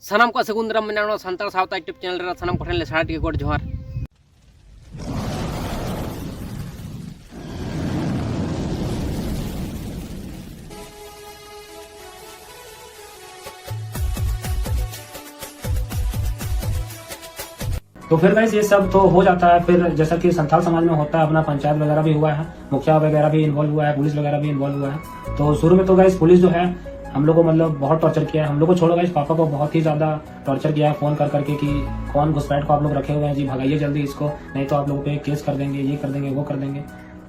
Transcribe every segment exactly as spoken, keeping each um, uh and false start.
ᱥᱟᱱᱟᱢ ᱠᱚ ᱥᱟᱹᱜᱩᱱ ᱫᱟᱨᱟᱢ ᱢᱮᱱᱟᱜᱼᱟ ᱱᱚᱣᱟ ᱥᱟᱱᱛᱟᱲ ᱥᱟᱶᱛᱟ YouTube ᱪᱮᱱᱮᱞ ᱨᱮ᱾ ᱥᱟᱱᱟᱢ ᱠᱚᱴᱷᱮᱱ ᱞᱮ ᱥᱟᱲᱟ ᱜᱮ ᱜᱚᱰ ᱡᱚᱦᱟᱨ᱾ तो फिर गाइस, ये सब तो हो जाता है। फिर जैसा कि संथाल समाज में होता है, अपना पंचायत वगैरह भी हुआ है, मुखिया वगैरह भी इन्वॉल्व हुआ है, पुलिस वगैरह भी इन्वॉल्व हुआ है। तो शुरू में तो गाइस, पुलिस जो है हम लोग को, मतलब, बहुत टॉर्चर किया है। हम लोग को छोड़ो गाइस, पापा को बहुत ही ज़्यादा टॉर्चर किया है फ़ोन कर करके कि कौन घुसपैठ को आप लोग रखे हुए हैं जी, भगाइए जल्दी इसको, नहीं तो आप लोगों पे केस कर देंगे, ये कर देंगे, वो कर देंगे।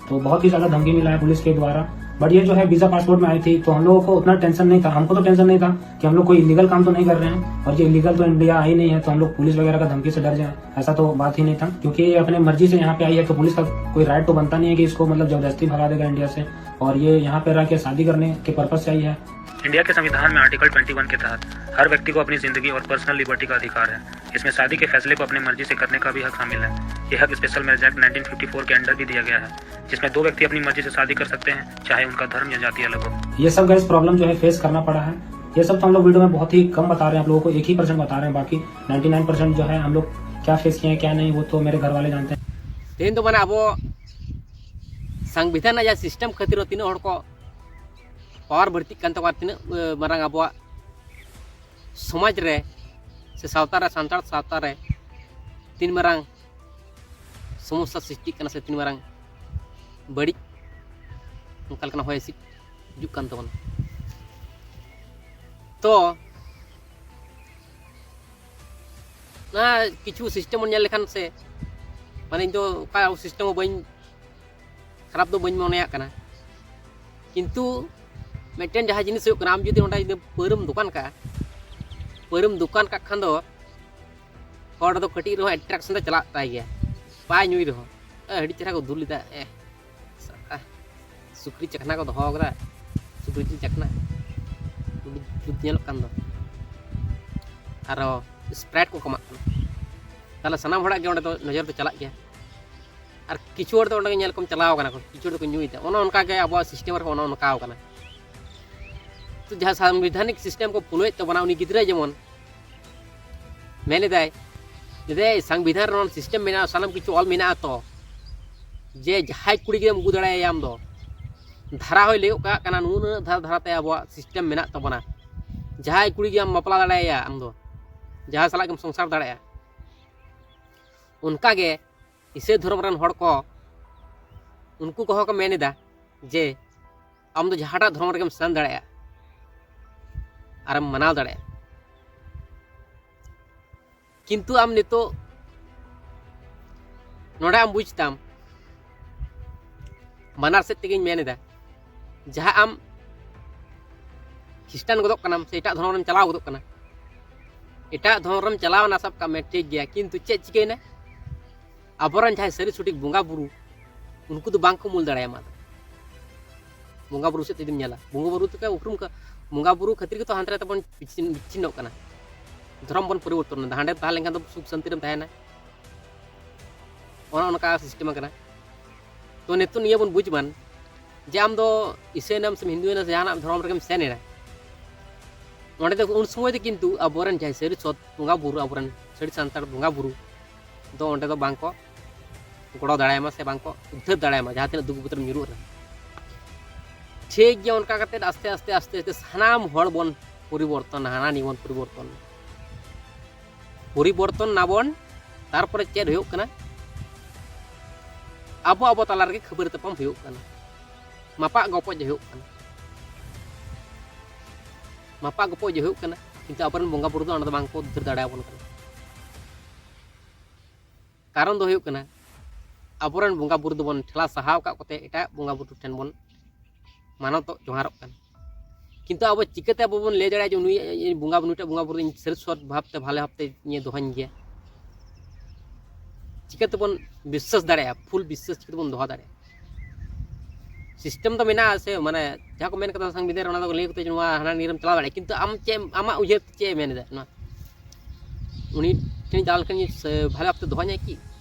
तो बहुत ही ज़्यादा धमकी मिला है पुलिस के द्वारा। बट ये जो है वीज़ा पासपोर्ट में आई थी, तो हम लोगों को उतना टेंशन नहीं था। हमको तो टेंशन नहीं था कि हम लोग कोई इलीगल काम तो नहीं कर रहे हैं, और ये इलीगल तो इंडिया आई नहीं है, तो हम लोग पुलिस वगैरह का धमकी से डर जाए, ऐसा तो बात ही नहीं था। क्योंकि ये अपने मर्जी से यहाँ पे आई है, तो पुलिस का कोई राइट तो बनता नहीं है कि इसको, मतलब, ज़बरदस्ती भगा देगा इंडिया से। और ये यहाँ पे रह के शादी करने के पर्पस से आई है। इंडिया के संविधान में आर्टिकल ट्वेंटी वन के तहत हर व्यक्ति को अपनी जिंदगी और पर्सनल लिबर्टी का अधिकार है। इसमें शादी के फैसले को अपनी मर्जी से करने का भी हक शामिल है। ये हक special marriage act nineteen fifty four के अंडर भी दिया गया है, जिसमें दो व्यक्ति अपनी मर्जी से शादी कर सकते हैं, चाहे उनका धर्म या जाति अलग हो। ये सब गाइस प्रॉब्लम जो है फेस करना पड़ा है। ये सब तो हम लोग वीडियो में बहुत ही कम बता रहे हैं, आप लोगों को एक ही परसेंट बता रहे हैं, बाकी नाइन्टी नाइन परसेंट जो है हम लोग क्या फेस किए हैं क्या नहीं, वो तो मेरे घर वाले जानते हैं। ᱛᱮᱦᱮᱧ ᱫᱚ ᱢᱟᱱᱮ ᱟᱵᱚ ᱥᱚᱝᱵᱤᱫᱷᱟᱱ ᱨᱮᱱᱟᱜ ᱡᱟᱦᱟᱸ ᱥᱤᱥᱴᱮᱢ ᱠᱷᱟᱹᱛᱤᱨ ᱦᱚᱸ ᱛᱤᱱᱟᱹᱜ ᱦᱚᱲ ᱠᱚ ᱯᱟᱣᱟᱨ ᱵᱟᱹᱲᱛᱤᱜ ᱠᱟᱱ ᱛᱟᱠᱚᱣᱟ, ᱛᱤᱱᱟᱹᱜ, ᱮ, ᱢᱟᱨᱟᱝ ᱟᱵᱚᱣᱟᱜ ᱥᱚᱢᱟᱡᱽ ᱨᱮ ᱥᱮ ᱥᱟᱶᱛᱟ ᱨᱮ, ᱥᱟᱱᱛᱟᱲ ᱥᱟᱶᱛᱟ ᱨᱮ ᱛᱤᱱ ᱢᱟᱨᱟᱝ ᱥᱚᱢᱚᱥᱥᱟ ᱥᱨᱤᱥᱴᱤᱜ ᱠᱟᱱᱟ ᱥᱮ ᱛᱤᱱ ᱢᱟᱨᱟᱝ ᱵᱟᱹᱲᱤᱡ ᱚᱱᱠᱟ ᱞᱮᱠᱟᱱᱟᱜ ᱦᱚᱭ ᱦᱤᱸᱥᱤᱫ ᱦᱤᱡᱩᱜ ᱠᱟᱱ ᱛᱟᱵᱚᱱᱟ᱾ ᱛᱚ ᱚᱱᱟ ᱠᱤᱪᱷᱩ ᱥᱤᱥᱴᱮᱢ ᱵᱚᱱ ᱧᱮᱞ ᱞᱮᱠᱷᱟᱱ ᱥᱮ, ᱢᱟᱱᱮ, ᱤᱧ ᱫᱚ ᱚᱠᱟ ᱥᱤᱥᱴᱮᱢ ᱦᱚᱸ ᱵᱟᱹᱧ, ᱠᱷᱟᱨᱟᱯ ᱫᱚ ᱵᱟᱹᱧ ᱢᱚᱱᱮᱭᱟᱜ ᱠᱟᱱᱟ᱾ ᱠᱤᱱᱛᱩ ᱢᱤᱫᱴᱮᱱ ᱡᱟᱦᱟᱸ ᱡᱤᱱᱤᱥ ᱦᱩᱭᱩᱜ ᱠᱟᱱᱟ, ᱟᱢ ᱡᱩᱫᱤ ᱚᱸᱰᱮ ᱡᱩᱫᱤ ᱯᱟᱹᱣᱨᱟᱹᱢ ᱫᱚᱠᱟᱱ ᱠᱟᱜᱼᱟ, ᱯᱟᱹᱣᱨᱟᱹᱢ ᱫᱚᱠᱟᱱ ᱠᱟᱜ ᱠᱷᱟᱱ ᱫᱚ ᱦᱚᱲ ᱫᱚ ᱠᱟᱹᱴᱤᱡ ᱨᱮᱦᱚᱸ ᱮᱴᱨᱟᱠᱥᱚᱱ ᱫᱚ ᱪᱟᱞᱟᱜ ᱛᱟᱭ ᱜᱮᱭᱟ, ᱵᱟᱭ ᱧᱩᱭ ᱨᱮᱦᱚᱸ᱾ ᱮ, ᱟᱹᱰᱤ ᱪᱮᱦᱨᱟ ᱠᱚ ᱫᱩᱞ ᱞᱮᱫᱟ, ᱮ, ᱥᱟᱞᱟ, ᱥᱩᱠᱨᱤ ᱪᱟᱠᱷᱱᱟ ᱠᱚ ᱫᱚᱦᱚ ᱠᱟᱫᱟ, ᱥᱩᱠᱨᱤ ᱡᱤᱞ ᱪᱟᱠᱷᱱᱟ, ᱟᱹᱰᱤ ᱡᱩᱛ ᱧᱮᱞᱚᱜ ᱠᱟᱱ ᱫᱚ, ᱟᱨᱚ ᱥᱯᱨᱟᱭᱤᱴ ᱠᱚ ᱠᱚ ᱮᱢᱟᱜ ᱠᱟᱱᱟ᱾ ᱛᱟᱦᱚᱞᱮ ᱥᱟᱱᱟᱢ ᱦᱚᱲᱟᱜ ᱜᱮ ᱚᱸᱰᱮ ᱫᱚ ᱱᱚᱡᱚᱨ ᱫᱚ ᱪᱟᱞᱟᱜ ᱜᱮᱭᱟ᱾ ᱟᱨ ᱠᱤᱪᱷᱩ ᱦᱚᱲ ᱫᱚ ᱚᱸᱰᱮ ᱧᱮᱞ ᱠᱚᱢ ᱪᱟᱞᱟᱣ ᱠᱟᱱᱟ ᱠᱚ, ᱠᱤᱪᱷᱩ ᱦᱚᱲ ᱫᱚᱠᱚ ᱧᱩᱭᱮᱫᱟ᱾ ᱚᱱᱮ ᱚᱱᱠᱟ ᱜᱮ ᱟᱵᱚᱣᱟᱜ ᱥᱤᱥᱴᱮᱢ ᱨᱮᱦᱚᱸ ᱚᱱᱮ ᱚᱱᱠᱟᱣ ᱠᱟᱱᱟ᱾ ᱛᱚ ᱡᱟᱦᱟᱸ ᱥᱟᱝᱵᱤᱫᱷᱟᱱᱤᱠ ᱥᱤᱥᱴᱮᱢ ᱠᱚ ᱯᱷᱳᱞᱳᱭᱮᱫ ᱛᱟᱵᱚᱱᱟ, ᱩᱱᱤ ᱜᱤᱫᱽᱨᱟᱹ ᱡᱮᱢᱚᱱ ᱢᱮᱱ ᱮᱫᱟᱭ, ᱞᱟᱹᱭ ᱮᱫᱟᱭ, ᱥᱚᱝᱵᱤᱫᱷᱟᱱ ᱨᱮ ᱱᱚᱣᱟ system ᱢᱮᱱᱟᱜᱼᱟ, ᱥᱟᱱᱟᱢ ᱠᱤᱪᱷᱩ ᱚᱞ ᱢᱮᱱᱟᱜᱼᱟ ᱛᱚ, ᱡᱮ ᱡᱟᱦᱟᱸᱭ ᱠᱩᱲᱤ ᱜᱤᱫᱽᱨᱟᱹᱢ ᱟᱹᱜᱩ ᱫᱟᱲᱮᱭᱟᱭᱟ ᱟᱢ ᱫᱚ᱾ ᱫᱷᱟᱨᱟ ᱦᱚᱸᱭ ᱞᱟᱹᱭᱚᱜ ᱠᱟᱜ ᱠᱟᱱᱟ, ᱱᱩᱱᱟᱹᱜ ᱫᱷᱟᱨᱟ ᱫᱷᱟᱨᱟ ᱛᱮ ᱟᱵᱚᱣᱟᱜ system ᱢᱮᱱᱟᱜ ᱛᱟᱵᱚᱱᱟ, ᱡᱟᱦᱟᱸᱭ ᱠᱩᱲᱤ ᱜᱮᱢ ᱵᱟᱯᱞᱟ ᱫᱟᱲᱮᱭᱟᱭᱟ ᱟᱢ ᱫᱚ, ᱡᱟᱦᱟᱸᱭ ᱥᱟᱞᱟᱜ ᱜᱮᱢ ᱥᱚᱝᱥᱟᱨ ᱫᱟᱲᱮᱭᱟᱜᱼᱟ᱾ ᱚᱱᱠᱟ ᱜᱮ ᱤᱥᱟᱹᱭ ᱫᱷᱚᱨᱚᱢ ᱨᱮᱱ ᱦᱚᱲ ᱠᱚ, ᱩᱱᱠᱩ ᱠᱚᱦᱚᱸ ᱠᱚ ᱢᱮᱱ ᱮᱫᱟ ᱡᱮ ᱟᱢ ᱫᱚ ᱡᱟᱦᱟᱸᱴᱟᱜ ᱫᱷᱚᱨᱚᱢ ᱨᱮᱜᱮᱢ ᱥᱮᱱ ᱫᱟᱲᱮᱭᱟᱜᱼᱟ ᱟᱨᱮᱢ ᱢᱟᱱᱟᱣ ᱫᱟᱲᱮᱭᱟᱜᱼᱟ᱾ ᱠᱤᱱᱛᱩ ᱟᱢ ᱱᱤᱛᱚᱜ ᱱᱚᱰᱮ ᱟᱢ ᱵᱩᱡᱽ ᱛᱟᱢ, ᱵᱟᱱᱟᱨ ᱥᱮᱫ ᱛᱮᱜᱮᱧ ᱢᱮᱱ ᱮᱫᱟ, ᱡᱟᱦᱟᱸ ᱟᱢ ᱠᱷᱨᱤᱥᱴᱟᱱ ᱜᱚᱫᱚᱜ ᱠᱟᱱᱟᱢ ᱥᱮ ᱮᱴᱟᱜ ᱫᱷᱚᱨᱚᱢ ᱨᱮᱢ ᱪᱟᱞᱟᱣ ᱜᱚᱫᱚᱜ ᱠᱟᱱᱟ, ᱮᱴᱟᱜ ᱫᱷᱚᱨᱚᱢ ᱨᱮᱢ ᱪᱟᱞᱟᱣ ᱮᱱᱟ, ᱥᱟᱵ ᱠᱟᱜ ᱢᱮ, ᱴᱷᱤᱠ ᱜᱮᱭᱟ, ᱠᱤᱱᱛᱩ ᱪᱮᱫ ᱪᱤᱠᱟᱹᱭᱮᱱᱟ? ᱟᱵᱚᱨᱮᱱ ᱡᱟᱦᱟᱸᱭ ᱥᱟᱹᱨᱤ ᱥᱚᱴᱷᱤᱠ ᱵᱚᱸᱜᱟ ᱵᱩᱨᱩ, ᱩᱱᱠᱩ ᱫᱚ ᱵᱟᱝ ᱠᱚ ᱢᱩᱞ ᱫᱟᱲᱮᱭᱟᱢᱟ᱾ ᱟᱫᱚ ᱵᱚᱸᱜᱟ ᱵᱩᱨᱩ ᱥᱮᱫ ᱡᱩᱫᱤᱢ ᱧᱮᱞᱟ, ᱵᱚᱸᱜᱟ ᱵᱩᱨᱩ ᱛᱮᱠᱚ ᱩᱯᱨᱩᱢ ᱠᱚ, ᱵᱚᱸᱜᱟ ᱵᱩᱨᱩ ᱠᱷᱟᱹᱛᱤᱨ ᱜᱮᱛᱚ ᱦᱟᱱᱛᱮ ᱱᱟᱛᱮ ᱵᱚᱱ ᱵᱤᱪᱷᱤᱱ-, ᱵᱤᱪᱷᱤᱱᱱᱚᱜ ᱠᱟᱱᱟ, ᱫᱷᱚᱨᱚᱢ ᱵᱚᱱ ᱯᱚᱨᱤᱵᱚᱨᱛᱚᱱ ᱮᱫᱟ᱾ ᱦᱟᱸᱰᱮ ᱛᱟᱦᱮᱸ ᱞᱮᱱᱠᱷᱟᱱ ᱫᱚ ᱥᱩᱠ ᱥᱟᱱᱛᱤ ᱨᱮᱢ ᱛᱟᱦᱮᱱᱟ, ᱚᱱᱮ ᱚᱱᱠᱟ system ᱠᱟᱱᱟ᱾ ᱛᱚ ᱱᱤᱛᱚᱜ ᱱᱤᱭᱟᱹ ᱵᱚᱱ ᱵᱩᱡᱽ ᱢᱟᱱ ᱡᱮ ᱟᱢ ᱫᱚ ᱤᱥᱟᱹᱭ ᱮᱱᱟᱢ ᱥᱮ ᱦᱤᱱᱫᱩ ᱮᱱᱟᱢ ᱥᱮ ᱡᱟᱦᱟᱱᱟᱜ ᱫᱷᱚᱨᱚᱢ ᱨᱮᱜᱮᱢ ᱥᱮᱱ ᱮᱱᱟ, ᱚᱸᱰᱮ ᱫᱚ ᱩᱱ ᱥᱚᱢᱚᱭ ᱫᱚ ᱠᱤᱱᱛᱩ ᱟᱵᱚᱨᱮᱱ ᱡᱟᱦᱟᱸᱭ ᱥᱟᱹᱨᱤ ᱥᱚᱛ ᱵᱚᱸᱜᱟ ᱵᱩᱨᱩ, ᱟᱵᱚᱨᱮᱱ ᱥᱟᱹᱨᱤ ᱥᱟᱱᱛᱟᱲ ᱵᱚᱸᱜᱟ ᱵᱩᱨᱩ ᱫᱚ ᱚᱸᱰᱮ ᱫᱚ ᱵᱟᱝ ᱠᱚ ᱜᱚᱲᱚ ᱫᱟᱲᱮᱭᱟᱢᱟ ᱥᱮ ᱵᱟᱝ ᱠᱚ ᱩᱫᱽᱫᱷᱟᱹᱨ ᱫᱟᱲᱮᱭᱟᱢᱟ, ᱡᱟᱦᱟᱸ ᱛᱤᱱᱟᱹᱜ ᱫᱩᱠ ᱵᱤᱯᱚᱫ ᱨᱮᱢ ᱧᱩᱨᱩᱜ ᱨᱮᱦᱚᱸ᱾ ᱴᱷᱤᱠ ᱜᱮᱭᱟ, ᱚᱱᱠᱟ ᱠᱟᱛᱮᱫ ᱟᱥᱛᱮ ᱟᱥᱛᱮ ᱟᱥᱛᱮ ᱟᱥᱛᱮ ᱥᱟᱱᱟᱢ ᱦᱚᱲ ᱵᱚᱱ ᱯᱚᱨᱤᱵᱚᱨᱛᱚᱱᱟ, ᱦᱟᱱᱟ ᱱᱤᱭᱟᱹ ᱵᱚᱱ ᱯᱚᱨᱤᱵᱚᱨᱛᱚᱱᱟ᱾ ᱯᱚᱨᱤᱵᱚᱨᱛᱚᱱ ᱱᱟᱵᱚᱱ, ᱛᱟᱨᱯᱚᱨᱮ ᱪᱮᱫ ᱦᱩᱭᱩᱜ ᱠᱟᱱᱟ? ᱟᱵᱚ ᱟᱵᱚ ᱛᱟᱞᱟ ᱨᱮᱜᱮ ᱠᱷᱟᱹᱯᱟᱹᱨᱤ ᱛᱟᱯᱟᱢ ᱦᱩᱭᱩᱜ ᱠᱟᱱᱟ, ᱢᱟᱯᱟᱜ ᱜᱚᱯᱚᱡ ᱦᱩᱭᱩᱜ ᱠᱟᱱᱟ, ᱢᱟᱯᱟᱜ ᱜᱚᱯᱚᱡ ᱦᱩᱭᱩᱜ ᱠᱟᱱᱟ᱾ ᱠᱤᱱᱛᱩ ᱟᱵᱚᱨᱮᱱ ᱵᱚᱸᱜᱟ ᱵᱩᱨᱩ ᱫᱚ ᱚᱸᱰᱮ ᱫᱚ ᱵᱟᱝ ᱠᱚ ᱩᱫᱽᱫᱷᱟᱹᱨ ᱫᱟᱲᱮᱭᱟᱵᱚᱱ ᱠᱟᱱᱟ᱾ ᱠᱟᱨᱚᱱ ᱫᱚ ᱦᱩᱭᱩᱜ ᱠᱟᱱᱟ, ᱟᱵᱚᱨᱮᱱ ᱵᱚᱸᱜᱟ ᱵᱩᱨᱩ ᱫᱚᱵᱚᱱ ᱴᱷᱮᱞᱟᱣ ᱥᱟᱦᱟᱣ ᱟᱠᱟᱫ ᱠᱚᱛᱮ ᱮᱴᱟᱜ ᱵᱚᱸᱜᱟ ᱵᱩᱨᱩ ᱴᱷᱮᱱ ᱵᱚᱱ ᱢᱟᱱᱚᱛᱚᱜ ᱡᱚᱦᱟᱨᱚᱜ ᱠᱟᱱᱟ᱾ ᱠᱤᱱᱛᱩ ᱟᱵᱚ ᱪᱤᱠᱟᱹᱛᱮ ᱟᱵᱚ ᱵᱚᱱ ᱞᱟᱹᱭ ᱫᱟᱲᱮᱭᱟᱜᱼᱟ ᱡᱮ ᱱᱩᱭ, ᱱᱩᱭᱴᱟᱜ ᱵᱚᱸᱜᱟ ᱵᱩᱨᱩ ᱫᱚ ᱤᱧ ᱥᱟᱹᱨᱤ ᱥᱚᱛ ᱵᱷᱟᱵᱽ ᱛᱮ, ᱵᱷᱟᱞᱮ ᱵᱷᱟᱵᱽ ᱛᱮ ᱤᱧᱮ ᱫᱚᱦᱚᱧ ᱜᱮᱭᱟ? ᱪᱤᱠᱟᱹ ᱛᱮᱵᱚᱱ ᱵᱤᱥᱥᱟᱹᱥ ᱫᱟᱲᱮᱭᱟᱜᱼᱟ, ᱯᱷᱩᱞ ᱵᱤᱥᱥᱟᱹᱥ ᱪᱤᱠᱟᱹ ᱛᱮᱵᱚᱱ ᱫᱚᱦᱚ ᱫᱟᱲᱮᱭᱟᱜᱼᱟ? system ᱫᱚ ᱢᱮᱱᱟᱜᱼᱟ ᱥᱮ, ᱢᱟᱱᱮ, ᱡᱟᱦᱟᱸ ᱠᱚ ᱢᱮᱱ ᱠᱟᱫᱟ ᱥᱚᱝᱵᱤᱫᱷᱟᱱ ᱨᱮ, ᱚᱱᱟ ᱫᱚ ᱞᱟᱹᱭ ᱠᱟᱛᱮ ᱱᱚᱣᱟ ᱦᱟᱱᱟ ᱱᱤᱭᱟᱹ ᱨᱮᱢ ᱪᱟᱞᱟᱣ ᱫᱟᱲᱮᱭᱟᱜᱼᱟ, ᱠᱤᱱᱛᱩ ᱟᱢ ᱪᱮᱫ ᱮᱢ, ᱟᱢᱟᱜ ᱩᱭᱦᱟᱹᱨ ᱛᱮ ᱪᱮᱫ ᱮ ᱢᱮᱱ ᱮᱫᱟ? ᱱᱚᱣᱟ ᱩᱱᱤ ᱴᱷᱮᱱᱤᱧ ᱪᱟᱞᱟᱣ ᱞᱮᱱᱠᱷᱟᱱ ᱤᱧ ᱥᱮ ᱵᱷᱟᱞᱮ ᱵᱷᱟᱵᱽᱛᱮ ᱫᱚᱦᱚᱧᱟᱭ ᱠᱤ?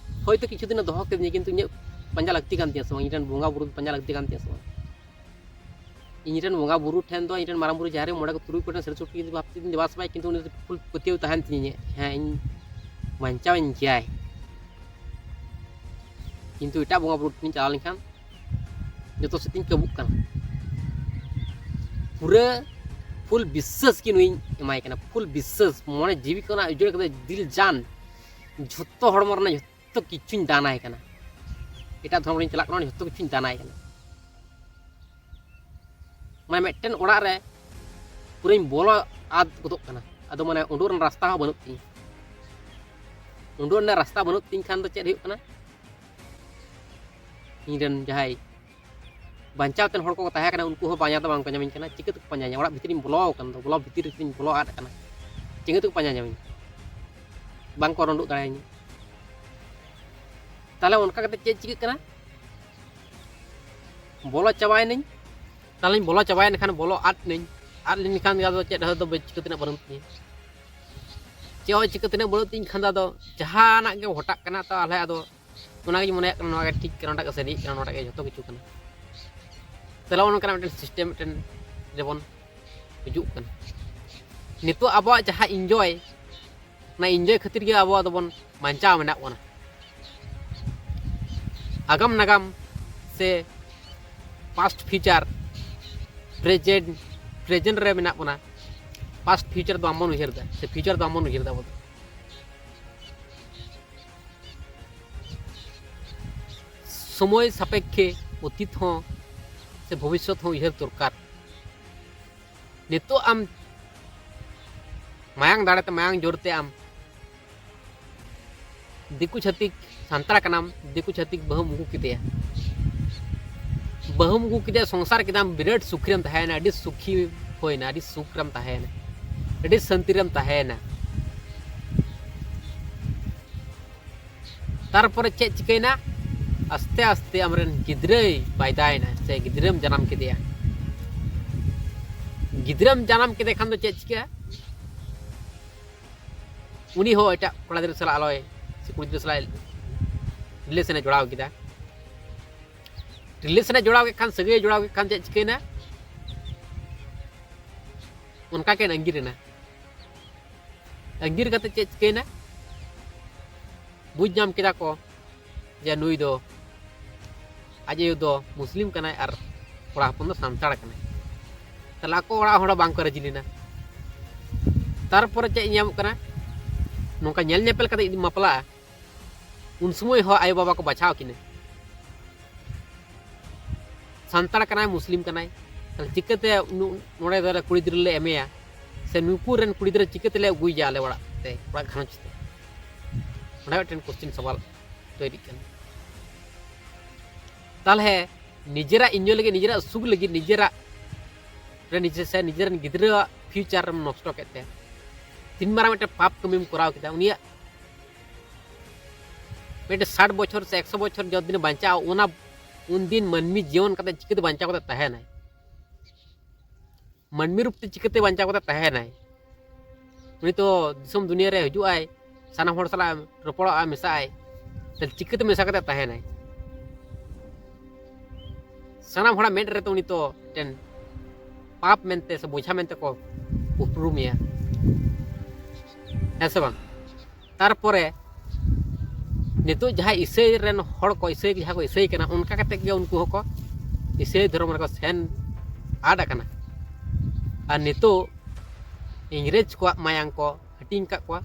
ᱦᱳᱭᱛᱳ ᱠᱤᱪᱷᱩ ᱫᱤᱱᱮ ᱫᱚᱦᱚ ᱠᱮᱫᱤᱧᱟ, ᱠᱤᱱᱛᱩ ᱤᱧᱟᱹᱜ ᱯᱟᱸᱡᱟ ᱞᱟᱹᱠᱛᱤ ᱠᱟᱱ ᱛᱤᱧᱟᱹ ᱥᱮ ᱵᱟᱝ? ᱤᱧ ᱨᱮᱱ ᱵᱚᱸᱜᱟ ᱵᱩᱨᱩ ᱯᱟᱸᱡᱟ ᱞᱟᱹᱠᱛᱤ ᱠᱟᱱ ᱛᱤᱧᱟᱹ ᱥᱮ ᱵᱟᱝ? ᱤᱧ ᱨᱮᱱ ᱵᱚᱸᱜᱟ ᱵᱩᱨᱩ ᱴᱷᱮᱱ ᱫᱚ, ᱤᱧ ᱨᱮᱱ ᱢᱟᱨᱟᱝ ᱵᱩᱨᱩ ᱡᱟᱦᱮᱨ ᱨᱮ ᱢᱚᱬᱮ ᱠᱚ ᱛᱩᱨᱩᱭ ᱠᱚᱴᱷᱮᱱ ᱥᱟᱹᱨᱤ ᱥᱚᱴᱷᱤᱠ ᱡᱩᱫᱤ ᱵᱷᱟᱵᱽ ᱛᱮ ᱡᱩᱫᱤ ᱫᱮᱵᱟ ᱥᱮᱵᱟᱭᱟ, ᱠᱤᱱᱛᱩ ᱩᱱᱤ ᱫᱚ ᱯᱷᱩᱞ ᱯᱟᱹᱛᱭᱟᱹᱣ ᱛᱟᱦᱮᱱ ᱛᱤᱧᱟᱹ, ᱦᱮᱸ, ᱤᱧ ᱵᱟᱧᱪᱟᱣᱤᱧ ᱜᱮᱭᱟᱭ᱾ ᱠᱤᱱᱛᱩ ᱮᱴᱟᱜ ᱵᱚᱸᱜᱟ ᱵᱩᱨᱩ ᱴᱷᱮᱱᱤᱧ ᱪᱟᱞᱟᱣ ᱞᱮᱱᱠᱷᱟᱱ ᱡᱚᱛᱚ ᱥᱮᱫ ᱛᱤᱧ ᱠᱟᱹᱵᱩᱜ ᱠᱟᱱᱟ᱾ ᱯᱩᱨᱟᱹ ᱯᱷᱩᱞ ᱵᱤᱥᱥᱟᱹᱥ ᱜᱮ ᱱᱩᱭᱤᱧ ᱮᱢᱟᱭ ᱠᱟᱱᱟ, ᱯᱷᱩᱞ ᱵᱤᱥᱥᱟᱹᱥ, ᱢᱚᱱᱮ ᱡᱤᱣᱤ ᱠᱷᱚᱱᱟᱜ ᱩᱡᱟᱹᱲ ᱠᱟᱛᱮ ᱫᱤᱞ ᱡᱟᱱ ᱡᱷᱚᱛᱚ ᱦᱚᱲᱢᱚ ᱨᱮᱱᱟᱜ ᱡᱷᱚᱛᱚ ᱠᱤᱪᱷᱩᱧ ᱫᱟᱱᱟᱭ ᱠᱟᱱᱟ᱾ ᱮᱴᱟᱜ ᱫᱷᱚᱨᱚᱢ ᱨᱤᱧ ᱪᱟᱞᱟᱜ ᱠᱟᱱᱟ, ᱡᱷᱚᱛᱚ ᱠᱤᱪᱷᱩᱧ ᱫᱟᱱᱟᱭ ᱠᱟᱱᱟ᱾ ᱢᱟᱱᱮ ᱢᱤᱫᱴᱮᱱ ᱚᱲᱟᱜ ᱨᱮ ᱯᱩᱨᱟᱹᱧ ᱵᱚᱞᱚ ᱟᱫ ᱜᱚᱫᱚᱜ ᱠᱟᱱᱟ᱾ ᱟᱫᱚ ᱢᱟᱱᱮ ᱩᱰᱩᱠ ᱨᱮᱱᱟᱜ ᱨᱟᱥᱛᱟ ᱦᱚᱸ ᱵᱟᱹᱱᱩᱜ ᱛᱤᱧᱟᱹ᱾ ᱩᱰᱩᱠ ᱨᱮᱱᱟᱜ ᱨᱟᱥᱛᱟ ᱵᱟᱹᱱᱩᱜ ᱛᱤᱧ ᱠᱷᱟᱱ ᱫᱚ ᱪᱮᱫ ᱦᱩᱭᱩᱜ ᱠᱟᱱᱟ? ᱤᱧ ᱨᱮᱱ ᱡᱟᱦᱟᱸᱭ ᱵᱟᱧᱪᱟᱣ ᱛᱮᱱ ᱦᱚᱲ ᱠᱚᱠᱚ ᱛᱟᱦᱮᱸ ᱠᱟᱱᱟ, ᱩᱱᱠᱩ ᱦᱚᱸ ᱯᱟᱸᱡᱟ ᱫᱚ ᱵᱟᱝ ᱠᱚ ᱧᱟᱢᱤᱧ ᱠᱟᱱᱟ᱾ ᱪᱤᱠᱟᱹ ᱛᱮᱠᱚ ᱯᱟᱸᱡᱟᱧᱟ? ᱚᱲᱟᱜ ᱵᱷᱤᱛᱨᱤᱧ ᱵᱚᱞᱚ ᱟᱠᱟᱱ ᱫᱚ, ᱵᱚᱞᱚ ᱵᱷᱤᱛᱤᱨ ᱨᱮᱧ ᱵᱚᱞᱚ ᱟᱫ ᱟᱠᱟᱱᱟ, ᱪᱤᱠᱟᱹ ᱛᱮᱠᱚ ᱯᱟᱸᱡᱟ ᱧᱟᱢᱤᱧᱟ? ᱵᱟᱝ ᱠᱚ ᱩᱰᱩᱠ ᱫᱟᱲᱮᱭᱟᱹᱧᱟ᱾ ᱛᱟᱦᱚᱞᱮ ᱚᱱᱠᱟ ᱠᱟᱛᱮ ᱪᱮᱫ ᱪᱤᱠᱟᱹᱜ ᱠᱟᱱᱟ? ᱵᱚᱞᱚ ᱪᱟᱵᱟᱭᱮᱱᱟᱹᱧ᱾ ᱛᱟᱦᱚᱞᱮᱧ ᱵᱚᱞᱚ ᱪᱟᱵᱟᱭᱮᱱ ᱠᱷᱟᱱ, ᱵᱚᱞᱚ ᱟᱫ ᱱᱟᱹᱧ᱾ ᱟᱫ ᱞᱮᱱᱠᱷᱟᱱ ᱜᱮ ᱟᱫᱚ ᱪᱮᱫ ᱦᱚᱸ ᱫᱚ ᱪᱤᱠᱟᱹ ᱛᱮᱱᱟᱜ ᱵᱟᱹᱱᱩᱜ ᱛᱤᱧᱟᱹ᱾ ᱪᱮᱫ ᱦᱚᱸ ᱪᱤᱠᱟᱹ ᱛᱮᱱᱟᱜ ᱵᱟᱹᱱᱩᱜ ᱛᱤᱧ ᱠᱷᱟᱱ ᱫᱚ ᱟᱫᱚ ᱡᱟᱦᱟᱱᱟᱜ ᱜᱮ ᱜᱷᱚᱴᱟᱜ ᱠᱟᱱᱟ, ᱛᱟᱦᱚᱞᱮ ᱟᱫᱚ ᱚᱱᱟᱜᱤᱧ ᱢᱚᱱᱮᱭᱟᱜ ᱠᱟᱱᱟ, ᱱᱚᱣᱟ ᱜᱮ ᱴᱷᱤᱠ ᱠᱟᱱᱟ, ᱱᱚᱣᱟᱴᱟᱜ ᱜᱮ ᱥᱟᱹᱨᱤᱭᱟᱜ ᱠᱟᱱᱟ, ᱱᱚᱣᱟᱴᱟᱜ ᱜᱮ ᱡᱷᱚᱛᱚ ᱠᱤᱪᱷᱩ ᱠᱟᱱᱟ᱾ ᱛᱟᱦᱚᱞᱮ ᱚᱱᱠᱟᱱᱟᱜ ᱢᱤᱫᱴᱮᱱ ᱥᱤᱥᱴᱮᱢ ᱢᱤᱫᱴᱮᱱ ᱨᱮᱵᱚᱱ ᱦᱤᱡᱩᱜ ᱠᱟᱱᱟ᱾ ᱱᱤᱛᱚᱜ ᱟᱵᱚᱣᱟᱜ ᱡᱟᱦᱟᱸ ᱤᱱᱡᱚᱭ, ᱚᱱᱟ ᱤᱱᱡᱚᱭ ᱠᱷᱟᱹᱛᱤᱨ ᱜᱮ ᱟᱵᱚ ᱟᱫᱚ ᱵᱚᱱ ᱵᱟᱧᱪᱟᱣ ᱢᱮᱱᱟᱜ ᱵᱚᱱᱟ᱾ ᱟᱜᱟᱢ ᱱᱟᱜᱟᱢ ᱥᱮ ᱯᱟᱥᱴ ᱯᱷᱤᱭᱩᱪᱟᱨ, ᱯᱨᱮᱡᱮᱱᱴ, ᱯᱨᱮᱡᱮᱱᱴ ᱨᱮ ᱢᱮᱱᱟᱜ ᱵᱚᱱᱟ᱾ ᱯᱟᱥᱴ ᱯᱷᱤᱭᱩᱪᱟᱨ ᱫᱚ ᱵᱟᱝᱵᱚᱱ ᱩᱭᱦᱟᱹᱨ ᱮᱫᱟ, ᱥᱮ ᱯᱷᱤᱭᱩᱪᱟᱨ ᱫᱚ ᱵᱟᱝᱵᱚᱱ ᱩᱭᱦᱟᱹᱨ ᱮᱫᱟ ᱟᱵᱚ ᱫᱚ᱾ ᱥᱚᱢᱚᱭ ᱥᱟᱯᱮᱠᱠᱷᱮ ᱚᱛᱤᱛ ᱦᱚᱸ ᱥᱮ ᱵᱷᱚᱵᱤᱥᱥᱚᱛ ᱦᱚᱸ ᱩᱭᱦᱟᱹᱨ ᱫᱚᱨᱠᱟᱨ᱾ ᱱᱤᱛᱚᱜ ᱟᱢ ᱢᱟᱭᱟᱝ ᱫᱟᱲᱮᱛᱮ, ᱢᱟᱭᱟᱝ ᱡᱳᱨᱛᱮ ᱟᱢ ᱫᱤᱠᱩ ᱪᱷᱟᱹᱛᱤᱠ ᱥᱟᱱᱛᱟᱲ ᱠᱟᱱᱟᱢ, ᱫᱤᱠᱩ ᱪᱷᱟᱹᱛᱤᱠ ᱵᱟᱹᱦᱩᱢ ᱟᱹᱜᱩ ᱠᱮᱫᱮᱭᱟ, ᱵᱟᱹᱦᱩᱢ ᱟᱹᱜᱩ ᱠᱮᱫᱮᱭᱟ, ᱥᱚᱝᱥᱟᱨ ᱠᱮᱫᱟᱢ, ᱵᱤᱨᱟᱴ ᱥᱩᱠᱷ ᱨᱮᱢ ᱛᱟᱦᱮᱸᱭᱮᱱᱟ, ᱟᱹᱰᱤ ᱥᱩᱠᱷᱤ ᱦᱩᱭᱱᱟ, ᱟᱹᱰᱤ ᱥᱩᱠ ᱨᱮᱢ ᱛᱟᱦᱮᱸᱭᱮᱱᱟ, ᱟᱹᱰᱤ ᱥᱟᱱᱛᱤ ᱨᱮᱢ ᱛᱟᱦᱮᱸᱭᱮᱱᱟ᱾ ᱛᱟᱨᱯᱚᱨᱮ ᱪᱮᱫ ᱪᱤᱠᱟᱹᱭᱮᱱᱟ? ᱟᱥᱛᱮ ᱟᱥᱛᱮ ᱟᱢᱨᱮᱱ ᱜᱤᱫᱽᱨᱟᱹᱭ ᱯᱟᱭᱫᱟᱭᱮᱱᱟ, ᱥᱮ ᱜᱤᱫᱽᱨᱟᱹᱢ ᱡᱟᱱᱟᱢ ᱠᱮᱫᱮᱭᱟ᱾ ᱜᱤᱫᱽᱨᱟᱹᱢ ᱡᱟᱱᱟᱢ ᱠᱮᱫᱮ ᱠᱷᱟᱱ ᱫᱚ ᱪᱮᱫ ᱪᱤᱠᱟᱹᱜᱼᱟ? ᱩᱱᱤ ᱦᱚᱸ ᱮᱴᱟᱜ ᱠᱚᱲᱟ ᱜᱤᱫᱽᱨᱟᱹ ᱥᱟᱞᱟᱜ ᱟᱞᱚᱭ, ᱥᱮ ᱠᱩᱲᱤ ᱜᱤᱫᱽᱨᱟᱹ ᱥᱟᱞᱟᱜ ᱨᱤᱞᱮᱥᱚᱱᱮ ᱡᱚᱲᱟᱣ ᱠᱮᱫᱟ᱾ ᱨᱤᱞᱮᱥᱚᱱᱮ ᱡᱚᱲᱟᱣ ᱠᱮᱫ ᱠᱷᱟᱱ, ᱥᱟᱹᱜᱟᱹᱭᱮ ᱡᱚᱲᱟᱣ ᱠᱮᱫ ᱠᱷᱟᱱ ᱪᱮᱫ ᱪᱤᱠᱟᱹᱭᱮᱱᱟ? ᱚᱱᱠᱟ ᱠᱤᱱ ᱟᱸᱜᱤᱨ ᱮᱱᱟ᱾ ᱟᱸᱜᱤᱨ ᱠᱟᱛᱮ ᱪᱮᱫ ᱪᱤᱠᱟᱹᱭᱮᱱᱟ? ᱵᱩᱡᱽ ᱧᱟᱢ ᱠᱮᱫᱟ ᱠᱚ ᱡᱮ ᱱᱩᱭ ᱫᱚ, ᱟᱡ ᱟᱭᱳ ᱫᱚ ᱢᱩᱥᱞᱤᱢ ᱠᱟᱱᱟᱭ ᱟᱨ ᱠᱚᱲᱟ ᱦᱚᱯᱚᱱ ᱫᱚ ᱥᱟᱱᱛᱟᱲ ᱠᱟᱱᱟᱭ᱾ ᱛᱟᱦᱞᱮ ᱟᱠᱚ ᱚᱲᱟᱜ ᱦᱚᱲ ᱦᱚᱸ ᱵᱟᱝ ᱠᱚ ᱨᱟᱹᱡᱤ ᱞᱮᱱᱟ᱾ ᱛᱟᱨᱯᱚᱨᱮ ᱪᱮᱫ ᱧᱟᱢᱚᱜ ᱠᱟᱱᱟ? ᱱᱚᱝᱠᱟ ᱧᱮᱞ ᱧᱮᱯᱮᱞ ᱠᱟᱛᱮ ᱡᱩᱫᱤ ᱵᱟᱯᱞᱟᱜᱼᱟ, ᱩᱱ ᱥᱚᱢᱚᱭ ᱦᱚᱸ ᱟᱭᱳ ᱵᱟᱵᱟ ᱠᱚ ᱵᱟᱪᱷᱟᱣ ᱠᱤᱱᱟ᱾ ᱥᱟᱱᱛᱟᱲ ᱠᱟᱱᱟᱭ, ᱢᱩᱥᱞᱤᱢ ᱠᱟᱱᱟᱭ, ᱛᱟᱦᱞᱮ ᱪᱤᱠᱟᱹᱛᱮ ᱱᱚᱰᱮ ᱫᱚ ᱠᱩᱲᱤ ᱜᱤᱫᱽᱨᱟᱹ ᱞᱮ ᱮᱢᱮᱭᱟ? ᱥᱮ ᱱᱩᱠᱩ ᱨᱮᱱ ᱠᱩᱲᱤ ᱜᱤᱫᱽᱨᱟᱹ ᱪᱤᱠᱟᱹ ᱛᱮᱞᱮ ᱟᱹᱜᱩᱭᱮᱭᱟ ᱟᱞᱮ ᱚᱲᱟᱜ ᱛᱮ, ᱚᱲᱟᱜ ᱜᱷᱟᱨᱚᱸᱡᱽ ᱛᱮ? ᱚᱸᱰᱮ ᱢᱤᱫᱴᱮᱱ ᱠᱚᱥᱪᱮᱱ ᱥᱟᱣᱟᱞ ᱛᱚᱭᱨᱤᱜ ᱠᱟᱱᱟ᱾ ᱛᱟᱦᱞᱮ ᱱᱤᱡᱮᱨᱟᱜ ᱤᱧᱡᱚᱭ ᱞᱟᱹᱜᱤᱫ, ᱱᱤᱡᱮᱨᱟᱜ ᱥᱩᱠ ᱞᱟᱹᱜᱤᱫ, ᱱᱤᱡᱮᱨᱟᱜ ᱨᱮ ᱱᱤᱡᱮ ᱥᱮ ᱱᱤᱡᱮᱨᱮᱱ ᱜᱤᱫᱽᱨᱟᱹᱣᱟᱜ ᱯᱷᱤᱭᱩᱪᱟᱨ ᱮᱢ ᱱᱚᱥᱴᱚ ᱠᱮᱫ ᱛᱟᱭᱟ᱾ ᱛᱤᱱ ᱢᱟᱨᱟᱝ ᱢᱤᱫᱴᱮᱱ ᱯᱟᱯ ᱠᱟᱹᱢᱤᱢ ᱠᱚᱨᱟᱣ ᱠᱮᱫᱟ᱾ ᱩᱱᱤᱭᱟᱜ ᱢᱤᱫᱴᱮᱱ ᱥᱟᱴ ᱵᱚᱪᱷᱚᱨ ᱥᱮ ᱮᱠᱥᱚ ᱵᱚᱪᱷᱚᱨ ᱡᱚᱛ ᱫᱤᱱᱮ ᱵᱟᱧᱪᱟᱜᱼᱟ, ᱚᱱᱟ ᱩᱱᱫᱤᱱ ᱢᱟᱹᱱᱢᱤ ᱡᱤᱭᱚᱱ ᱠᱟᱛᱮ ᱪᱤᱠᱟᱹᱛᱮ ᱵᱟᱧᱪᱟᱣ ᱠᱟᱛᱮ ᱛᱟᱦᱮᱱᱟᱭ? ᱢᱟᱹᱱᱢᱤ ᱨᱩᱯ ᱛᱮ ᱪᱤᱠᱟᱹᱛᱮ ᱵᱟᱧᱪᱟᱣ ᱠᱟᱛᱮ ᱛᱟᱦᱮᱱᱟᱭ? ᱩᱱᱤ ᱛᱚ ᱫᱤᱥᱚᱢ ᱫᱩᱱᱤᱭᱟᱹ ᱨᱮ ᱦᱤᱡᱩᱜ ᱟᱭ, ᱥᱟᱱᱟᱢ ᱦᱚᱲ ᱥᱟᱞᱟᱜ ᱨᱚᱯᱚᱲᱚᱜᱼᱟ, ᱢᱮᱥᱟᱜ ᱟᱭ, ᱛᱟᱦᱞᱮ ᱪᱤᱠᱟᱹᱛᱮ ᱢᱮᱥᱟ ᱠᱟᱛᱮ ᱛᱟᱦᱮᱱᱟᱭ? ᱥᱟᱱᱟᱢ ᱦᱚᱲᱟᱜ ᱢᱮᱫ ᱨᱮᱫᱚ ᱩᱱᱤ ᱛᱚ ᱢᱤᱫᱴᱮᱱ ᱯᱟᱯ ᱢᱮᱱᱛᱮ ᱥᱮ ᱵᱚᱡᱷᱟ ᱢᱮᱱᱛᱮ ᱠᱚ ᱩᱯᱨᱩᱢᱮᱭᱟ, ᱦᱮᱸ ᱥᱮ ᱵᱟᱝ? ᱛᱟᱨᱯᱚᱨᱮ ᱱᱤᱛᱚᱜ ᱡᱟᱦᱟᱸᱭ ᱤᱥᱟᱹᱭ ᱨᱮᱱ ᱦᱚᱲ ᱠᱚ, ᱤᱥᱟᱹᱭ ᱡᱟᱦᱟᱸ ᱠᱚ ᱤᱥᱟᱹᱭ ᱠᱟᱱᱟ, ᱚᱱᱠᱟ ᱠᱟᱛᱮ ᱜᱮ ᱩᱱᱠᱩ ᱦᱚᱸᱠᱚ ᱤᱥᱟᱹᱭ ᱫᱷᱚᱨᱚᱢ ᱨᱮᱠᱚ ᱥᱮᱱ ᱟᱫ ᱟᱠᱟᱱᱟ᱾ ᱟᱨ ᱱᱤᱛᱚᱜ ᱤᱝᱨᱮᱡᱽ ᱠᱚᱣᱟᱜ ᱢᱟᱭᱟᱝ ᱠᱚ ᱦᱟᱹᱴᱤᱧ ᱟᱠᱟᱫ ᱠᱚᱣᱟ᱾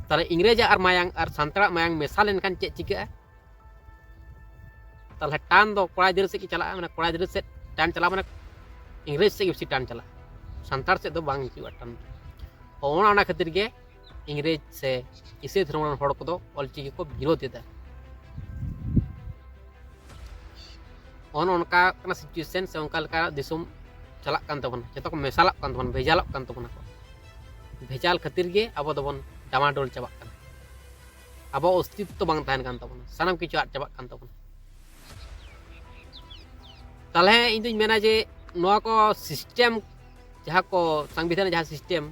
ᱛᱟᱦᱞᱮ ᱤᱝᱨᱮᱡᱽ ᱟᱜ ᱢᱟᱭᱟᱝ ᱟᱨ ᱥᱟᱱᱛᱟᱲᱟᱜ ᱢᱟᱭᱟᱝ ᱢᱮᱥᱟ ᱞᱮᱱᱠᱷᱟᱱ ᱪᱮᱫ ᱪᱤᱠᱟᱹᱜᱼᱟ? ᱛᱟᱦᱞᱮ ᱴᱟᱱ ᱫᱚ ᱠᱚᱲᱟ ᱜᱤᱫᱽᱨᱟᱹ ᱥᱮᱫ ᱜᱮ ᱪᱟᱞᱟᱜᱼᱟ, ᱢᱟᱱᱮ ᱠᱚᱲᱟ ᱜᱤᱫᱽᱨᱟᱹ ᱥᱮᱫ ᱴᱟᱱ ᱪᱟᱞᱟᱜᱼᱟ, ᱢᱟᱱᱮ ᱤᱝᱨᱮᱡᱽ ᱥᱮᱫ ᱜᱮ ᱵᱮᱥᱤ ᱴᱟᱱ ᱪᱟᱞᱟᱜᱼᱟ, ᱥᱟᱱᱛᱟᱲ ᱥᱮᱫ ᱫᱚ ᱵᱟᱝ ᱦᱤᱡᱩᱜᱼᱟ ᱴᱟᱱ ᱫᱚ᱾ ᱚᱱᱟ, ᱚᱱᱟ ᱠᱷᱟᱹᱛᱤᱨ ᱜᱮ ᱤᱝᱨᱮᱡᱽ ᱥᱮ ᱤᱥᱟᱹᱭ ᱫᱷᱚᱨᱚᱢ ᱨᱮᱱ ᱦᱚᱲ ᱠᱚᱫᱚ ᱚᱞᱪᱤᱠᱤ ᱠᱚ ᱵᱤᱨᱳᱫ ᱮᱫᱟ᱾ ᱚᱱ ᱚᱱᱠᱟ ᱠᱟᱱᱟ ᱥᱤᱪᱩᱭᱮᱥᱚᱱ, ᱥᱮ ᱚᱱᱠᱟ ᱞᱮᱠᱟ ᱫᱤᱥᱚᱢ ᱪᱟᱞᱟᱜ ᱠᱟᱱ ᱛᱟᱵᱚᱱᱟ, ᱡᱚᱛᱚ ᱠᱚ ᱢᱮᱥᱟᱞᱚᱜ ᱠᱟᱱ ᱛᱟᱵᱚᱱᱟ, ᱵᱷᱮᱡᱟᱞᱚᱜ ᱠᱟᱱ ᱛᱟᱵᱚᱱᱟ ᱠᱚ᱾ ᱵᱷᱮᱡᱟᱞ ᱠᱷᱟᱹᱛᱤᱨ ᱜᱮ ᱟᱵᱚ ᱫᱚᱵᱚᱱ ᱰᱟᱢᱟᱰᱳᱞ ᱪᱟᱵᱟᱜ ᱠᱟᱱᱟ᱾ ᱟᱵᱚ ᱚᱥᱛᱤᱛᱛᱚ ᱵᱟᱝ ᱛᱟᱦᱮᱱ ᱠᱟᱱ ᱛᱟᱵᱚᱱᱟ, ᱥᱟᱱᱟᱢ ᱠᱤᱪᱷᱩ ᱟᱫ ᱪᱟᱵᱟᱜ ᱠᱟᱱ ᱛᱟᱵᱚᱱᱟ᱾ ᱛᱟᱦᱞᱮ ᱤᱧ ᱫᱩᱧ ᱢᱮᱱᱟ ᱡᱮ ᱱᱚᱣᱟ ᱠᱚ ᱥᱤᱥᱴᱮᱢ, ᱡᱟᱦᱟᱸ ᱠᱚ ᱥᱚᱝᱵᱤᱫᱷᱟᱱ ᱨᱮ ᱡᱟᱦᱟᱸ ᱥᱤᱥᱴᱮᱢ,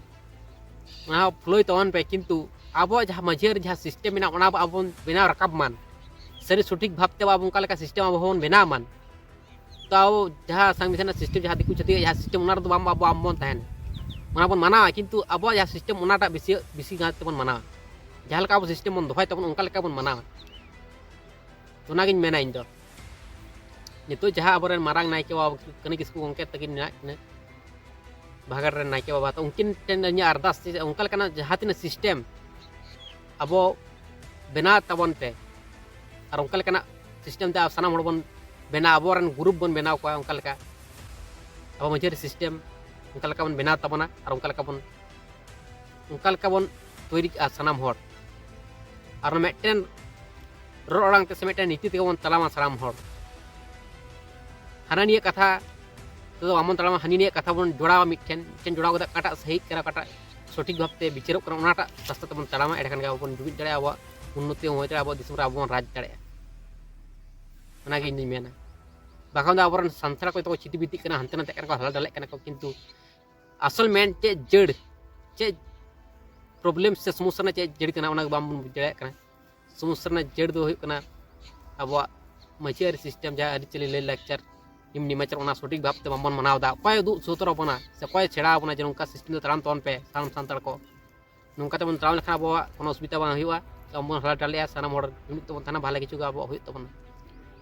ᱚᱱᱟ ᱦᱚᱸ ᱯᱷᱳᱞᱳᱭ ᱛᱟᱵᱚᱱ ᱯᱮ, ᱠᱤᱱᱛᱩ ᱟᱵᱚᱣᱟᱜ ᱡᱟᱦᱟᱸ ᱢᱟᱹᱡᱷᱤ ᱟᱹᱨᱤ ᱡᱟᱦᱟᱸ ᱥᱤᱥᱴᱮᱢ ᱢᱮᱱᱟᱜᱼᱟ, ᱚᱱᱟ ᱟᱵᱚ ᱵᱚᱱ ᱵᱮᱱᱟᱣ ᱨᱟᱠᱟᱵ ᱢᱟᱱ, ᱥᱟᱹᱨᱤ ᱥᱚᱴᱷᱤᱠ ᱵᱷᱟᱵᱽᱛᱮ ᱟᱵᱚ ᱚᱱᱠᱟ ᱞᱮᱠᱟ ᱥᱤᱥᱴᱮᱢ ᱟᱵᱚ ᱵᱚᱱ ᱵᱮᱱᱟᱣ ᱢᱟᱱ᱾ ᱛᱚ ᱟᱵᱚ ᱡᱟᱦᱟᱸ ᱥᱚᱝᱵᱤᱫᱷᱟᱱ ᱨᱮᱱᱟᱜ ᱥᱤᱥᱴᱮᱢ, ᱡᱟᱦᱟᱸ ᱫᱤᱠᱩ ᱪᱷᱟᱹᱛᱤᱠ ᱡᱟᱦᱟᱸ ᱥᱤᱥᱴᱮᱢ, ᱚᱱᱟ ᱨᱮᱫᱚ ᱵᱟᱝ ᱟᱵᱚ ᱟᱢ ᱵᱚᱱ ᱛᱟᱦᱮᱱᱟ᱾ ᱚᱱᱟ ᱵᱚᱱ ᱢᱟᱱᱟᱣᱟ, ᱠᱤᱱᱛᱩ ᱟᱵᱚᱣᱟᱜ ᱡᱟᱦᱟᱸ ᱥᱤᱥᱴᱮᱢ, ᱚᱱᱟᱴᱟᱜ ᱵᱮᱥᱤ ᱵᱮᱥᱤ ᱜᱟᱱ ᱛᱮᱵᱚᱱ ᱢᱟᱱᱟᱣᱟ᱾ ᱡᱟᱦᱟᱸ ᱞᱮᱠᱟ ᱟᱵᱚ ᱥᱤᱥᱴᱮᱢ ᱵᱚᱱ ᱫᱚᱦᱚᱭ ᱛᱟᱵᱚᱱ, ᱚᱱᱠᱟ ᱞᱮᱠᱟ ᱵᱚᱱ ᱢᱟᱱᱟᱣᱟ᱾ ᱚᱱᱟᱜᱤᱧ ᱢᱮᱱᱟ ᱤᱧ ᱫᱚ᱾ ᱱᱤᱛᱚᱜ ᱡᱟᱦᱟᱸ ᱟᱵᱚᱨᱮᱱ ᱢᱟᱨᱟᱝ ᱱᱟᱭᱠᱮ ᱵᱟᱵᱟ ᱠᱟᱹᱱᱟᱹᱭ ᱠᱤᱥᱠᱩ ᱜᱚᱢᱠᱮ ᱛᱟᱹᱠᱤᱱ ᱢᱮᱱᱟᱜ ᱠᱤᱱᱟ ᱵᱷᱟᱜᱟᱲ ᱨᱮᱱ ᱱᱟᱭᱠᱮ ᱵᱟᱵᱟ, ᱛᱚ ᱩᱱᱠᱤᱱ ᱴᱷᱮᱱ ᱤᱧᱟᱹᱜ ᱟᱨᱫᱟᱥ ᱡᱮ ᱚᱱᱠᱟ ᱞᱮᱠᱟᱱᱟᱜ ᱡᱟᱦᱟᱸ ᱛᱤᱱᱟᱹᱜ ᱥᱤᱥᱴᱮᱢ ᱟᱵᱚ ᱵᱮᱱᱟᱣ ᱛᱟᱵᱚᱱ ᱯᱮ, ᱟᱨ ᱚᱱᱠᱟ ᱞᱮᱠᱟᱱᱟᱜ ᱥᱤᱥᱴᱮᱢ ᱛᱮ ᱥᱟᱱᱟᱢ ᱦᱚᱲ ᱵᱚᱱ ᱵᱮᱱᱟᱣ, ᱟᱵᱚᱨᱮᱱ ᱜᱨᱩᱯ ᱵᱚᱱ ᱵᱮᱱᱟᱣ ᱠᱚᱣᱟ, ᱚᱱᱠᱟ ᱞᱮᱠᱟ ᱟᱵᱚ ᱢᱟᱹᱡᱷᱤ ᱟᱹᱨᱤ ᱥᱤᱥᱴᱮᱢ ᱚᱱᱠᱟ ᱞᱮᱠᱟ ᱵᱚᱱ ᱵᱮᱱᱟᱣ ᱛᱟᱵᱚᱱᱟ, ᱟᱨ ᱚᱱᱠᱟ ᱞᱮᱠᱟ ᱵᱚᱱ ᱚᱱᱠᱟ ᱞᱮᱠᱟ ᱵᱚᱱ ᱛᱳᱭᱨᱤ ᱠᱟᱜᱼᱟ ᱥᱟᱱᱟᱢ ᱦᱚᱲ᱾ ᱟᱨ ᱚᱱᱟ ᱢᱤᱫᱴᱮᱱ ᱨᱚᱲ ᱟᱲᱟᱝ ᱛᱮ ᱥᱮ ᱢᱤᱫᱴᱮᱱ ᱱᱤᱛᱤ ᱛᱮᱜᱮ ᱵᱚᱱ ᱛᱟᱲᱟᱢᱟ ᱥᱟᱱᱟᱢ ᱦᱚᱲ᱾ ᱦᱟᱱᱟ ᱱᱤᱭᱟᱹ ᱠᱟᱛᱷᱟ ᱛᱮᱫᱚ ᱵᱟᱵᱚᱱ ᱛᱟᱲᱟᱢᱟ, ᱦᱟᱹᱱᱤ ᱱᱤᱭᱟᱹ ᱠᱟᱛᱷᱟ ᱵᱚᱱ ᱡᱚᱲᱟᱣᱟ, ᱢᱤᱫᱴᱷᱮᱱ ᱢᱤᱫᱴᱷᱮᱱ ᱡᱚᱲᱟᱣ ᱠᱟᱛᱮ ᱚᱠᱟᱴᱟᱜ ᱥᱟᱹᱦᱤ ᱠᱟᱱᱟ, ᱚᱠᱟᱴᱟᱜ ᱥᱚᱴᱷᱤᱠ ᱵᱷᱟᱵᱛᱮ ᱵᱤᱪᱟᱹᱨᱚᱜ ᱠᱟᱱᱟ, ᱚᱱᱟᱴᱟᱜ ᱨᱟᱥᱛᱟ ᱛᱮᱵᱚᱱ ᱛᱟᱲᱟᱢᱟ᱾ ᱮᱸᱰᱮᱠᱷᱟᱱ ᱜᱮ ᱟᱵᱚ ᱵᱚᱱ ᱡᱩᱢᱤᱫ ᱫᱟᱲᱮᱭᱟᱜᱼᱟ, ᱟᱵᱚᱣᱟᱜ ᱩᱱᱱᱚᱛᱤ ᱦᱚᱸ ᱦᱩᱭ ᱫᱟᱲᱮᱭᱟᱜᱼᱟ, ᱟᱵᱚᱣᱟᱜ ᱫᱤᱥᱚᱢ ᱨᱮ ᱟᱵᱚ ᱵᱚᱱ ᱨᱟᱡᱽ ᱫᱟᱲᱮᱭᱟᱜᱼᱟ᱾ ᱚᱱᱟᱜᱮ ᱤᱧ ᱫᱩᱧ ᱢᱮᱱᱟ᱾ ᱵᱟᱠᱷᱟᱱ ᱫᱚ ᱟᱵᱚᱨᱮᱱ ᱥᱟᱱᱛᱟᱲ ᱠᱚ ᱡᱚᱛᱚ ᱠᱚ ᱪᱷᱤᱛᱤ ᱵᱤᱛᱤᱜ ᱠᱟᱱᱟ, ᱦᱟᱱᱛᱮ ᱱᱟᱛᱮᱜ ᱠᱟᱱᱟ ᱠᱚ, ᱦᱟᱞᱟ ᱰᱟᱞᱮᱜ ᱠᱟᱱᱟ ᱠᱚ, ᱠᱤᱱᱛᱩ ᱟᱥᱚᱞ ᱢᱮᱱ ᱪᱮᱫ ᱡᱟᱹᱲ, ᱪᱮᱫ ᱯᱨᱚᱵᱞᱮᱢ ᱥᱮ ᱥᱚᱢᱚᱥᱥᱟ ᱨᱮᱱᱟᱜ ᱪᱮᱫ ᱡᱟᱹᱲ ᱠᱟᱱᱟ, ᱚᱱᱟ ᱜᱮ ᱵᱟᱝᱵᱚᱱ ᱵᱩᱡᱽ ᱫᱟᱲᱮᱭᱟᱜ ᱠᱟᱱᱟ᱾ ᱥᱚᱢᱚᱥᱥᱟ ᱨᱮᱱᱟᱜ ᱡᱟᱹᱲ ᱫᱚ ᱦᱩᱭᱩᱜ ᱠᱟᱱᱟ ᱟᱵᱚᱣᱟᱜ ᱢᱟᱹᱡᱷᱤ ᱟᱹᱨᱤ ᱥᱤᱥᱴᱮᱢ, ᱡᱟᱦᱟᱸ ᱟᱹᱨᱤᱪᱟᱹᱞᱤ, ᱞᱟᱹᱭ ᱞᱟᱠᱪᱟᱨ, ᱱᱤᱭᱚᱢ ᱱᱮᱢᱟᱪᱟᱨ, ᱚᱱᱟ ᱥᱚᱴᱷᱤᱠ ᱵᱷᱟᱵᱛᱮ ᱵᱟᱝᱵᱚᱱ ᱢᱟᱱᱟᱣ ᱮᱫᱟ᱾ ᱚᱠᱚᱭ ᱩᱫᱩᱜ ᱥᱚᱫᱚᱨ ᱟᱵᱚᱱᱟ ᱥᱮ ᱚᱠᱚᱭ ᱥᱮᱬᱟ ᱟᱵᱚᱱᱟ ᱡᱮ ᱱᱚᱝᱠᱟ ᱥᱤᱥᱴᱮᱢ ᱛᱮ ᱛᱟᱲᱟᱢ ᱛᱟᱵᱚᱱ ᱯᱮ ᱥᱟᱱᱟᱢ ᱥᱟᱱᱛᱟᱲ ᱠᱚ? ᱱᱚᱝᱠᱟ ᱛᱮᱵᱚᱱ ᱛᱟᱲᱟᱢ ᱞᱮᱠᱷᱟᱱ ᱟᱵᱚᱣᱟᱜ ᱠᱳᱱᱳ ᱚᱥᱩᱵᱤᱫᱷᱟ ᱵᱟᱝ ᱦᱩᱭᱩᱜᱼᱟ, ᱥᱮ ᱵᱟᱝᱵᱚᱱ ᱦᱟᱞᱟ ᱰᱟᱞᱮᱜᱼᱟ, ᱥᱟᱱᱟᱢ ᱦᱚᱲ ᱡᱩᱢᱤᱫ ᱛᱮᱵᱚᱱ ᱛᱟᱦᱮᱱᱟ, ᱵᱷᱟᱞᱮ ᱠᱤᱪᱷᱩ ᱜᱮ ᱟᱵᱚᱣᱟᱜ ᱦᱩᱭᱩᱜ ᱛᱟᱵᱚᱱᱟ᱾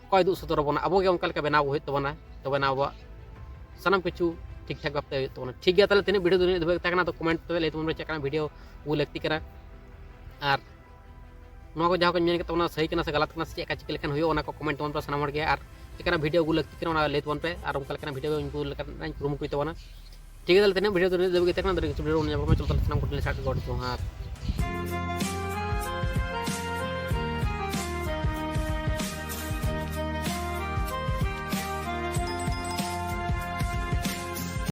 ᱚᱠᱚᱭ ᱩᱫᱩᱜ ᱥᱚᱫᱚᱨ ᱟᱵᱚᱱᱟ? ᱟᱵᱚ ᱜᱮ ᱚᱱᱠᱟ ᱞᱮᱠᱟ ᱵᱮᱱᱟᱣ ᱦᱩᱭᱩᱜ ᱛᱟᱵᱚᱱᱟ, ᱛᱚᱵᱮᱱᱟ ᱟᱵᱚᱣᱟᱜ ᱥᱟᱱᱟᱢ ᱠᱤᱪᱷᱩ ᱴᱷᱤᱠ ᱴᱷᱟᱠ ᱵᱷᱟᱵᱛᱮ ᱦᱩᱭᱩᱜ ᱛᱟᱵᱚᱱᱟ᱾ ᱴᱷᱤᱠ ᱜᱮᱭᱟ, ᱛᱟᱦᱚᱞᱮ ᱛᱤᱱᱟᱹᱜ ᱵᱷᱤᱰᱤᱭᱳ ᱫᱚ ᱤᱱᱟᱹᱜ ᱫᱷᱟᱹᱵᱤᱡ ᱛᱟᱦᱮᱸ ᱠᱟᱱᱟ, ᱛᱚ ᱠᱚᱢᱮᱱᱴ ᱛᱮ ᱞᱟᱹᱭ ᱛᱟᱵᱚᱱ ᱯᱮ ᱪᱮᱫ ᱞᱮᱠᱟᱱᱟᱜ ᱵᱷᱤᱰᱤᱭᱳ ᱟᱹᱜᱩ ᱞᱟᱹᱠᱛᱤ ᱠᱟᱱᱟ, ᱟᱨ ᱱᱚᱣᱟ ᱠᱚ ᱡᱟᱦᱟᱸ ᱠᱚᱧ ᱢᱮᱱ ᱠᱮᱫ ᱛᱟᱵᱚᱱᱟ ᱥᱟᱹᱦᱤ ᱠᱟᱱᱟ ᱥᱮ ᱜᱟᱞᱟᱛ ᱠᱟᱱᱟ ᱥᱮ ᱪᱮᱫ ᱞᱮᱠᱟ ᱪᱤᱠᱟᱹ ᱞᱮᱠᱷᱟᱱ ᱦᱩᱭᱩᱜᱼᱟ, ᱚᱱᱟ ᱠᱚ ᱠᱚᱢᱮᱱᱴ ᱛᱟᱵᱚᱱ ᱯᱮ ᱥᱟᱱᱟᱢ ᱦᱚᱲ ᱜᱮ, ᱟᱨ ᱪᱮᱫ ᱞᱮᱠᱟᱱᱟᱜ ᱵᱷᱤᱰᱤᱭᱳ ᱟᱹᱜᱩ ᱞᱟᱹᱠᱛᱤ ᱠᱟᱱᱟ, ᱚᱱᱟ ᱞᱟᱹᱭ ᱛᱟᱵᱚᱱ ᱯᱮ, ᱟᱨ ᱚᱱᱠᱟ ᱞᱮᱠᱟᱱᱟᱜ ᱵᱷᱤᱰᱤᱭᱳ ᱟᱹᱜᱩ ᱞᱮᱠᱟᱱᱟᱜ ᱤᱧ ᱠᱩᱨᱩᱢᱩᱴᱩᱭ ᱛᱟᱵᱚᱱᱟ᱾ ᱴᱷᱤᱠ ᱜᱮᱭᱟ, ᱛᱟᱦᱚᱞᱮ ᱛᱤᱱᱟᱹᱜ ᱵᱷᱤᱰᱤᱭᱳ ᱫᱚ ᱤᱱᱟᱹᱜ ᱫᱷᱟᱹᱵᱤᱡ ᱜᱮ ᱛᱟᱦᱮᱸ ᱠᱟᱱᱟ᱾ ᱟᱫᱚ ᱱᱮᱠᱥᱴ ᱵᱷᱤᱰᱤᱭᱳ ᱨᱮ ᱧᱟᱯᱟᱢᱟ᱾ ᱪᱚᱞᱚ ᱛᱟᱦᱚᱞᱮ ᱥᱟᱱᱟᱢ ᱠᱚᱴᱷᱮᱱ ᱡᱚᱦᱟᱨ᱾